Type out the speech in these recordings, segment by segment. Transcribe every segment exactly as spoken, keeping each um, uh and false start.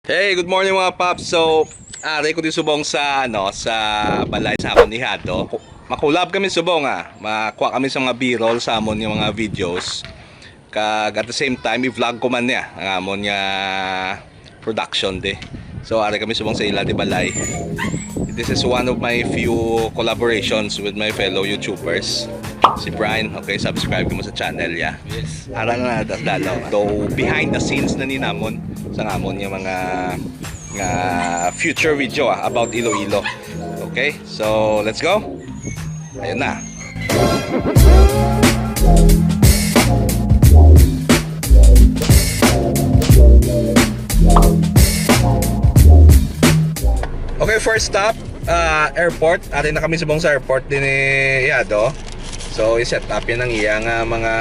Hey, good morning, mga paps. So, ari ko di subong sa, ano, sa balay sa amon ni Hado. Ku-, makulab kami subong, ah. Makuha kami sa mga B-roll sa amon nga mga videos. Kag at the same time, i-vlog ko man niya ang amon nga production di. So, ari kami subong sa ila di balay. This is one of my few collaborations with my fellow YouTubers. Si Brian, okay, subscribe kamo sa channel niya. Yes. Ara na, das dalaw. So, behind the scenes na ni namon sa amon nga mga, nga future video, ah, about Iloilo. Okay? So, let's go. Ayun na. Okay, first stop, ah, airport. Ari na kami subong sa airport din ni Yado. So, i-set up yan ang iya nga mga,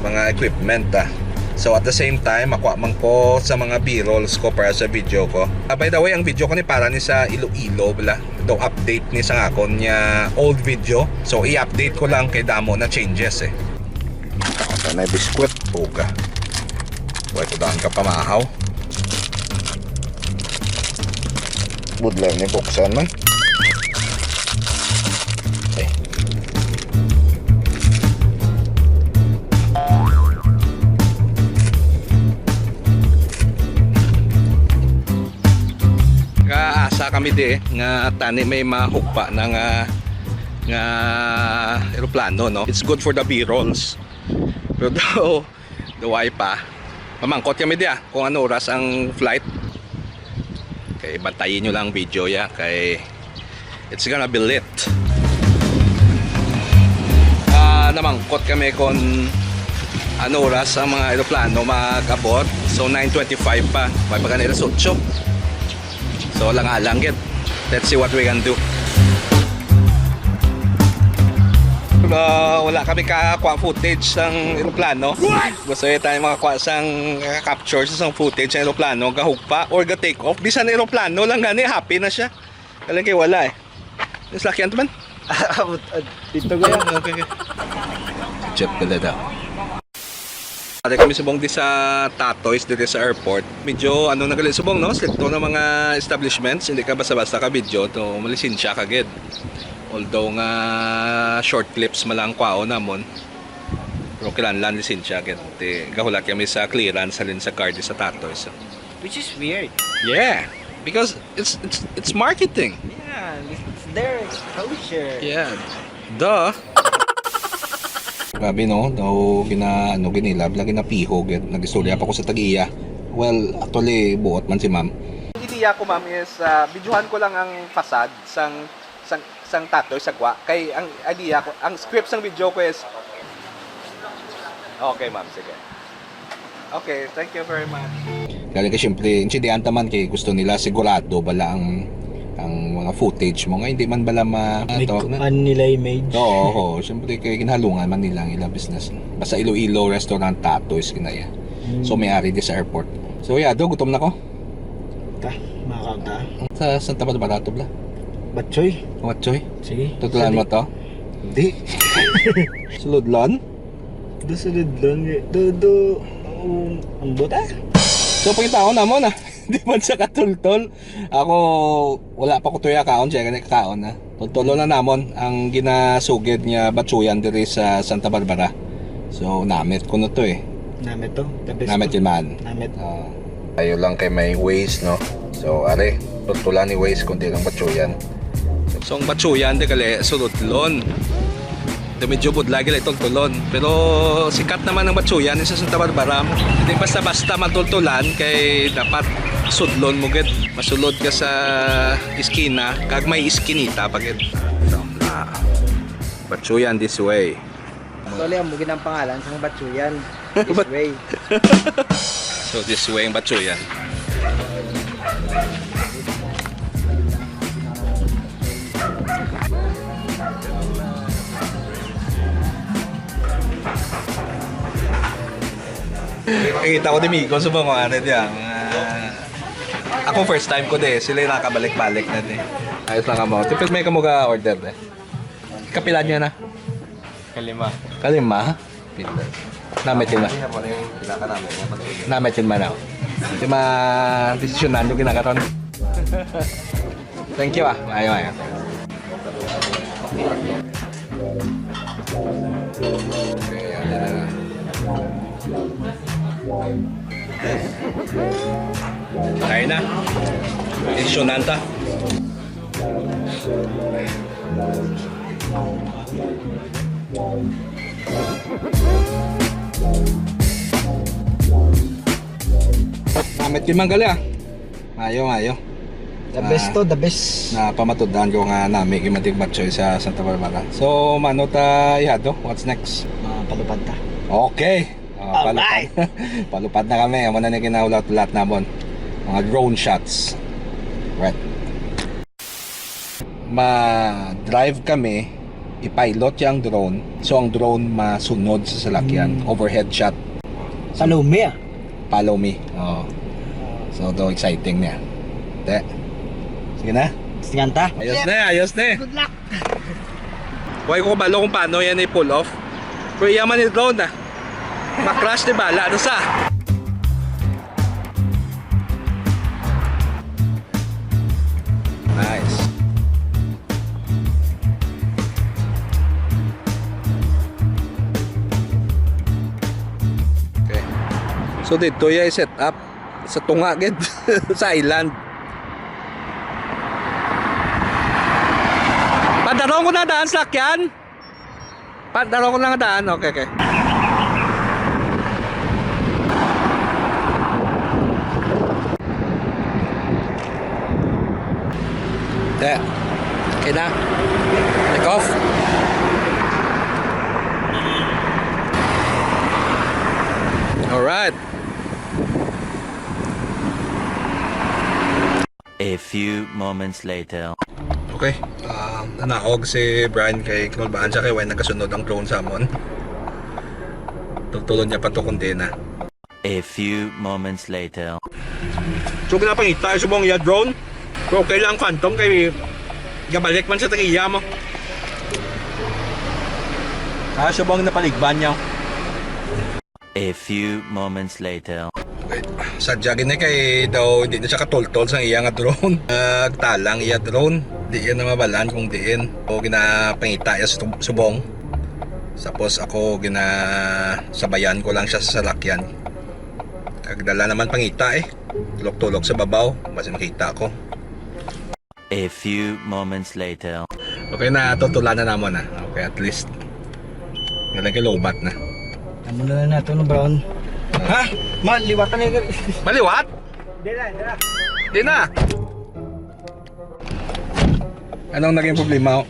mga equipment, ah. So, at the same time, makuha man ko sa mga B-rolls ko para sa video ko. Ah, by the way, ang video ko ni para ni sa Iloilo, bala. Daw update ni sa akon nga old video. So, i-update ko lang kay damo na changes, eh. Asa na biskwit? Puga. Wala ko daan ka pamahaw. Budlay ni buksan man. Okay. Kaasa kami di nga tani may mahugpa na nga, nga eroplano, no? It's good for the B-rolls. Pero daw, daw ay pa. Mamangkot kami di, ah, kung ano oras ang flight. Kay bantayin nyo lang ang video, ya, kay it's gonna be lit. Ah, namangkot kami kung ano oras ang mga eroplano mag-abot. So, nine twenty-five pa. May pa gani alas otso. So, lang-alang gid. Let's see what we can do. Pero wala kami kakuha footage sang eroplano. Gusto niya tayo makakuha sang, uh, capture sa sang footage sa eroplano, gahugpa or ga take off. Bisan eroplano lang gani, happy na siya. Kaling kay wala eh. Yung salakyan to man? Abot, ah, dito gaya. Okay, okay. Check pala daw. Pare kami subong di sa Tatoys dito sa airport. Medyo ano na gali subong, no? Stricto na mga establishments, hindi ka basta-basta ka video to, malisensya ka gid. Although nga short clips man lang kwaon namon. Pero kinahanglan lisensya gid. Ti gahulat kami sa clearance halin sa guard sa Tatoys. Which is weird. Yeah, because it's it's it's marketing. Yeah, it's their exposure. Yeah. Duh. Grabe, no? Daw gina, ano, ginilab, lagi na piho, gid. Nag-istorya pa ko sa tag-iya. Well, actually, buot man si ma'am. Ang idea ko, ma'am, is, ah, videohan ko lang ang facade sang, sang, sang Tatoy sa gwa. Kay ang idea ko, ang script sang video ko is, okay, ma'am, sige. Okay, thank you very much. Kaya ka, siyempre, intindihan ta man kay gusto nila sigurado bala ang, ang mga footage mo. Nga hindi man bala ma-, May ano to? Kuan nila image. Oo, oo. Siyempre, kay ginhalungan man nila ang ilang business. Basta Iloilo Restaurant Tatoys kinaya. Hmm. So, may ari di sa airport. So, yeah, do, gutom na ko. Ta, makakaon ta. Sa Santa Barbara to, bala? Batchoy. Batchoy? Sige. Tutulan mo to? Hindi. Suludlon? Do suludlon, do, do, um, ang buta? So, pangitaon na mo na. Di man siya katultol. Ako, wala pa ko tuya kaon siya, gani kaon na. Tultulo na namon ang ginasugid nga batsuyan diri sa Santa Barbara. So, namit ko na to eh. Namit to? The best Namit to. Yun man. Namit. Oo. Ayo lang kay may Waze, no? So, are, tultulan ni Waze kundi lang batsuyan. So, ang batsuyan, di gali, suludlon. Di medyo budlay gali tultulon. Pero sikat naman ang batsuyan sa Santa Barbara. Hindi basta-basta matultulan kay dapat sudlon mo gid. Masulod ka sa iskina, kag may iskinita pa gid. So, ah, batsuyan this way. Actually, amo gid ang pangalan sa batsuyan. This Bat- way. So, this way ang batsuyan. Kita ko di Miko sa mga ano diyan. Ah, ako first time ko di. Sila yung nakabalik-balik na di. Ayos lang kamo. Tipid may kamo ka order di. Kapila niya na? Kalima. Kalima? Pila. Namit yun ba? Hindi na po na yung pinaka namin. Namit yun ba na? Di ma-desisyonan yung ginagaton. Thank you, ah. Ayo, ayo. Tayo na. Desisyonan ta. Namit yung manggali, ah. Mayo, mayo. The best to, the best. Napamatudan ko nga nami yung matigmatchoy sa Santa Barbara. So, mano ta ihado? What's next? Mapalupad ta. Okay. Ah, palupad. Alright. Palupad na kami. Amo na ni kinaulat-ulat namon. Mga drone shots. Right. Ma-drive kami, i-pilot yung drone. So, ang drone masunod sa salakyan. Mm. Overhead shot. Follow me, ah. Follow me. Oo. So, do exciting niya. Te. Sige na. Sige ta. Ayos na, ayos na. Good luck. Why ko kabalo kung paano yan i-pull off. Pero iya man yung drone, ah. Ma-crash, di bala. Ano sa? Nice. Okay. So, dito yung set up sa tunga, gid, sa island. Padaro ko na daan, sakyan. Padaro ko lang daan. Okay, okay. There. Okay na. Take off. Alright. A few moments later. Okay, ah, nanaog si Brian kay kinulbaan siya kay way nagasunod ang drone sa amon. Tutulon niya pa to kung di na. A few moments later. So, ginapangita subong iya drone. Pero okay lang, Phantom, kay gabalik man sa tagiya mo. Ah, subong napaligban niya. A few moments later. Okay. Sadya gini kay daw hindi na siya katultol sa iya nga drone. Nagtalang iya drone. Di iya na mabalaan kung diin. O ginapangita iya sa tub-, subong. Tapos ako ginasabayan ko lang siya sa salakyan. Kagdala naman pangita eh. Tulok-tulok sa babaw. Basta makita ko. A few moments later. Okay na, tutulan na namon na. Okay, at least. Galing kay lobat na. Amo na lang nato, no, Brown? Ha? Man, liwatan na yung... Maliwat? Di na, di na. Di na. Anong naging problema?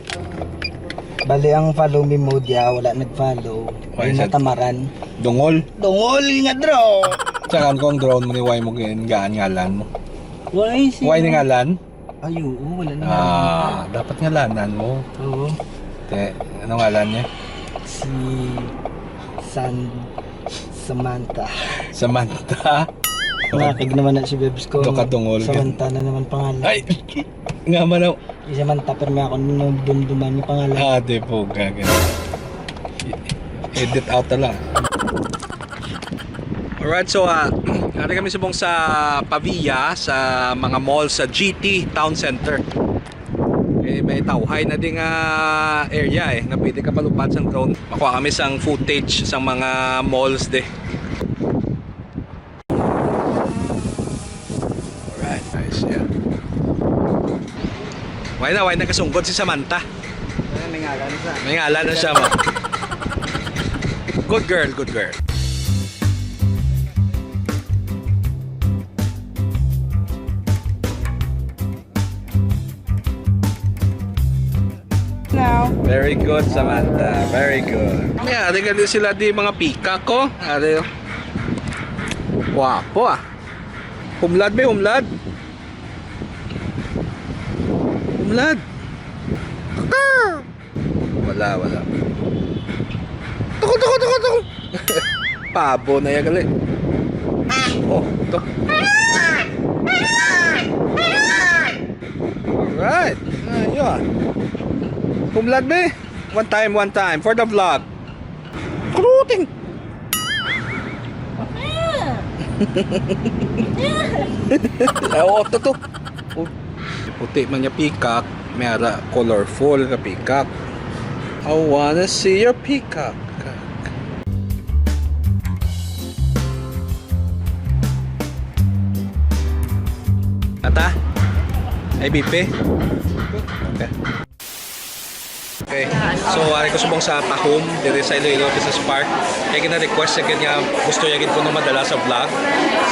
Bali, ang follow me mode ya, wala nag-follow. Why Ay, is that? Natamaran. Dungol? Dungol nga, bro! Tsaka kung drone mo ni, why mo gin-, gaan ngalan mo? Why si Why ni ngalan? Ay, oo, wala na. Ah, dapat ngalanan mo. Oo. Te, ano ngalan niya? Si San Samantha. Samantha? Nakig naman na si Bebs ko. Ito katungol ka. Samantha na naman pangalan. Ay! Nga man ako. Si Samantha, pero may ako nung dumduman yung pangalan. Ah, di po, gaga. Edit out na lang. Alright, so, ah, ari kami subong sa Pavia, sa mga mall sa G T Town Center. Eh, may tawhay na ding, ah, area, eh, nga pwede ka palupad sang drone. Makuha kami sang footage sang mga malls, de. Alright, nice, yeah. Why na, why na kasunggod si Samantha? Ay, may ngalan siya. May ngalan na siya, mo. Good girl, good girl. Now. Very good, Samantha. Very good. Yeah, ari gali sila di mga peacock, oh. Ari, oh. Wapo, ah. Humlad, may humlad. Humlad. Wala, wala. Tuko, tuko, tuko, tuko. Pabo na yan, gali. Oh, ito. Alright. Ayun. Humlad, be. One time, one time. For the vlog. Kruting. Ay, oo, to, to. Oh, puti man niya peacock, may ara colorful nga peacock. I wanna see your peacock. Ata? Ay, bipe? Okay. Okay. So, ari ko subong sa Pahom, diri sa Iloilo Business Park. Kay gina-request sa kanya, gusto niya gid kuno madala sa vlog.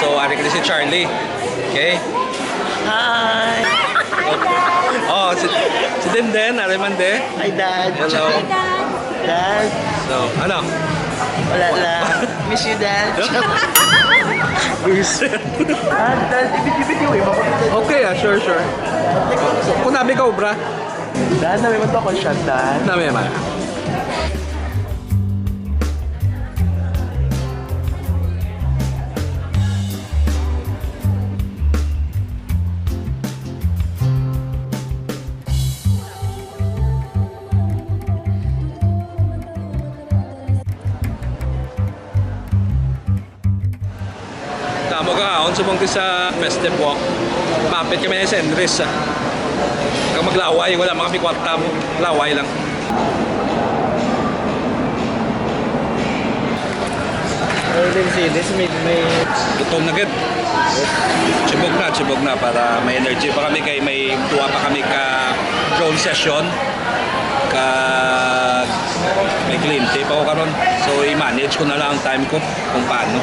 So, ari gid si Charlie. Okay? Hi! Oh, si, si Denden, ari man de. Hi, Dad. Hello. Dad. So, ano? Wala lang. Miss you, Dad. Luis. Ah, Dad, ibit-ibit yung iba ko. Okay, ah, sure, sure. Kung nabi ka, obra? Dad, nabi mo to akong shot, Dad. Nabi naman. Tamo ka, aon sa mong sa festive walk. Mapit kami na sa Enris, ah. Kag maglaway, wala man kami kwarta mo. Laway lang. Ay, din silis, may, may Gutom na gid. Chibog na, chibog na para may energy pa kami kay may tuwa pa kami ka drone session. Kag may kliyente pa ko karon. So, i-manage ko na lang ang time ko kung paano.